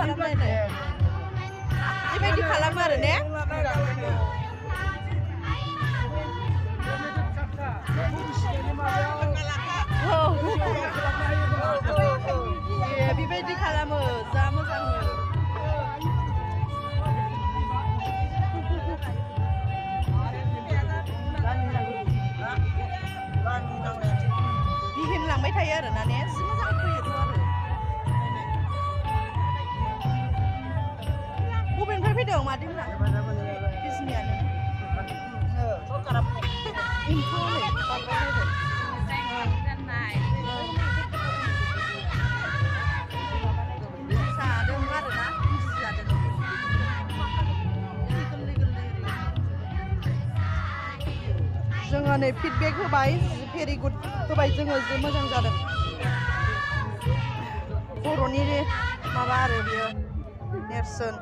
खालामनाय बेबायदि खालामो आरो ने बेबायदि खालामो जा मोजां बिहिमलांबाय थायो आरो ना ने जि मोजां फैयोथ' आरो बबेनिफ्राय फैदों मादैमोना बिजनियानो एम्फौ नै बारबायलायदों जादों आरो ना जादों जोङो नै फिडबेक होबाय भेरि गुड होबाय जोङो जि मोजां जादों बर'नि माबा आरो बियो नेरसोन